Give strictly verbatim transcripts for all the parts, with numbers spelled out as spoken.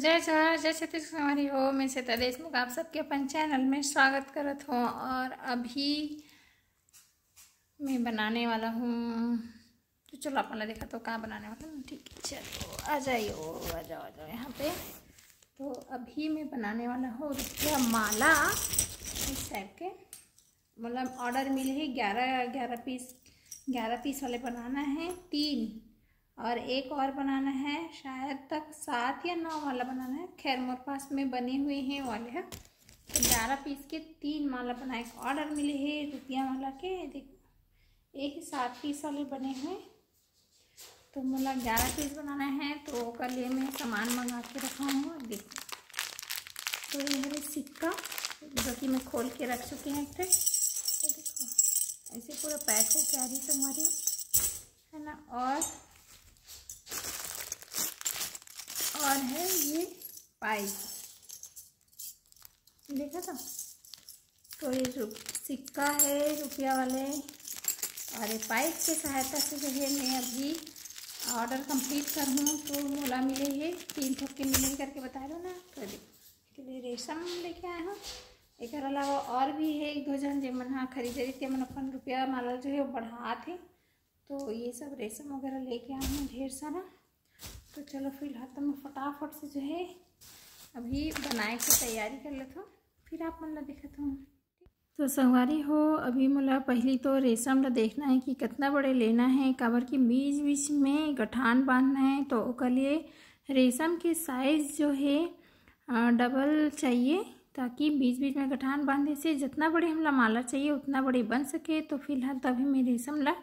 जय जोहार, जय छत्तीसगढ़ संगवारी हो। मैं श्वेता देशमुख आप सबके अपन चैनल में स्वागत करत हूँ। और अभी मैं बनाने वाला हूँ, तो चलो आप वाला देखा तो का बनाने वाला हूँ। ठीक है, चलो आ जाइयो, आ जाओ, आ जाओ यहाँ पे। तो अभी मैं बनाने वाला हूँ रुपया माला इस टाइप के, मतलब ऑर्डर मिले है ग्यारह, ग्यारह पीस, ग्यारह पीस वाले बनाना है तीन, और एक और बनाना है, शायद तक सात या नौ वाला बनाना है। खैर, मोर पास में बने हुए हैं वाले है, तो ग्यारह पीस के तीन माला बनाए के ऑर्डर मिले है रुपया माला के। देखो, एक ही सात पीस वाले बने हुए, तो मोला ग्यारह पीस बनाना है, तो ओकर लिए मैं सामान मंगा के रखा हूँ। देखो, तो ये मेरे सिक्का जो कि मैं खोल के रख चुके हैं एक ठे। तो देखो, ऐसे पूरा पैक होके आ रही संगवारी, है ना। और और है ये पाइप, देखा था। तो ये जो सिक्का है रुपया वाले, और ये पाइप के सहायता से जो है मैं अभी ऑर्डर कंप्लीट कर हूँ, तो मोला मिले ये तीन ठो के मिले करके बता दो ना। तो देखो, इसके लिए रेशम लेके आया हूँ। एक अलावा और भी है एक दो जन, जे मन हा खरीदे रहिथे, मन अपन रुपया माला जो है वो बढ़ात हे, तो ये सब रेशम वगैरह लेके आए हैं ढेर सारा। तो चलो फिलहाल तो मैं फटाफट से जो है अभी बनाए के तैयारी कर लेता हूँ, फिर आप मन ला दिखाता हूँ। तो संगवारी हो, अभी मोला पहली तो रेशम ला देखना है कि कितना बड़े लेना है, काबर कि बीच बीच में गठान बांधना है, तो ओकर लिए रेशम के साइज जो है अ, डबल चाहिए, ताकि बीच बीच में गठान बांधे से जितना बड़े हमला माला चाहिए उतना बड़े बन सके। तो फिलहाल तो अभी मैं रेशम ला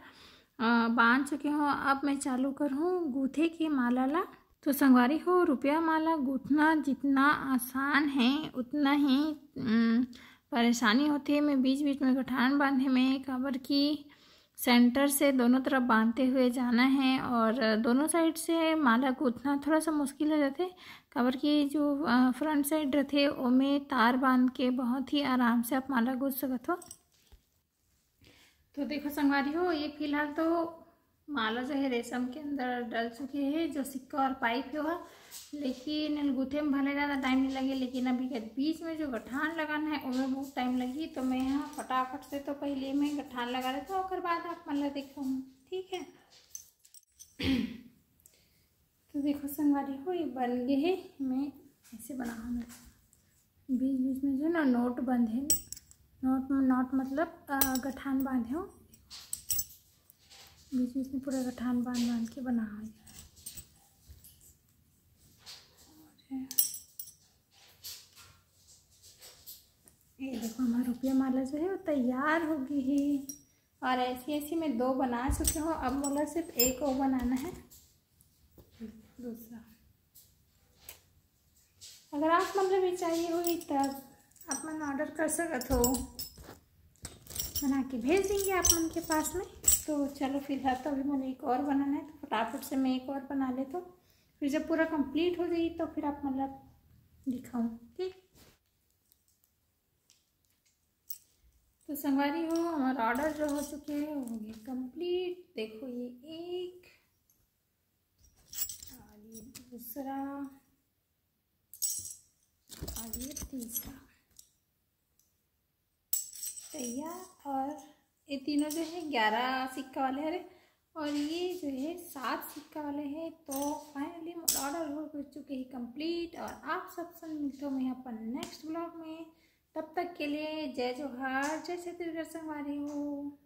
अ, बांध चुके हूँ। अब मैं चालू करहूँ गूंथे के माला ला। तो संगवारी हो, रुपया माला गूंथना जितना आसान है उतना ही उम, परेशानी होती है। मैं बीच बीच में गठान बांधे में, काबर कि सेंटर से दोनों तरफ बांधते हुए जाना है और दोनों साइड से माला गूंथना थोड़ा सा मुश्किल हो जाते, काबर कि जो फ्रंट साइड रहते ओमे तार बांध के बहुत ही आराम से आप माला गूंथ सकत हो। तो देखो संगवारी हो, ये फिलहाल तो माला जो है रेशम के अंदर डल चुके हैं, जो सिक्का और पाइप है वह, लेकिन गूंथे में भले ज़्यादा टाइम नहीं लगे, लेकिन अभी के बीच में जो गठान लगाना है ओमे बहुत टाइम लगी। तो मैं यहाँ फटाफट से तो पहले मैं गठान लगा लेता हूँ, ओकर बाद आप मन ला दिखाऊँ, ठीक है। तो देखो संगवारी हो, ये बन गए है। मैं ऐसे बनाऊँ, बीच बीच में जो ना नोट बंधे, नोट नोट मतलब अ, गठान बांधे हो, बीच बीच में पूरा गठान बांध बांध के बनाओ। ये देखो, हमारा रुपया माला जो है वो तैयार हो गई है। और ऐसी ऐसी मैं दो बना चुकी हूँ। अब मोला सिर्फ एक और बनाना है, दूसरा। अगर आप मन ला भी चाहिए होही तब आप मन ऑर्डर कर सकत हो, बना के भेज देंगे आप मन के पास में। तो चलो फिलहाल तो अभी मोला एक और बनाना है, तो फटाफट से मैं एक और बना लेता हूँ, फिर जब पूरा कंप्लीट हो जाई तो फिर आप मन ला दिखाऊँ, ठीक। तो संगवारी हो, हमारा ऑर्डर जो हो चुके हैं वो हो गए कंप्लीट। देखो, ये एक और ये दूसरा और ये तीसरा तैयार। और ये तीनों जो है ग्यारह सिक्का वाले हरे, और ये जो है सात सिक्का वाले हैं। तो फाइनली ऑर्डर हो चुके हैं कंप्लीट। और आप सबसे मिलते हो मैं अपन नेक्स्ट ब्लॉग में। तब तक के लिए जय जोहार, जय छत्तीसगढ़ संगवारी हो।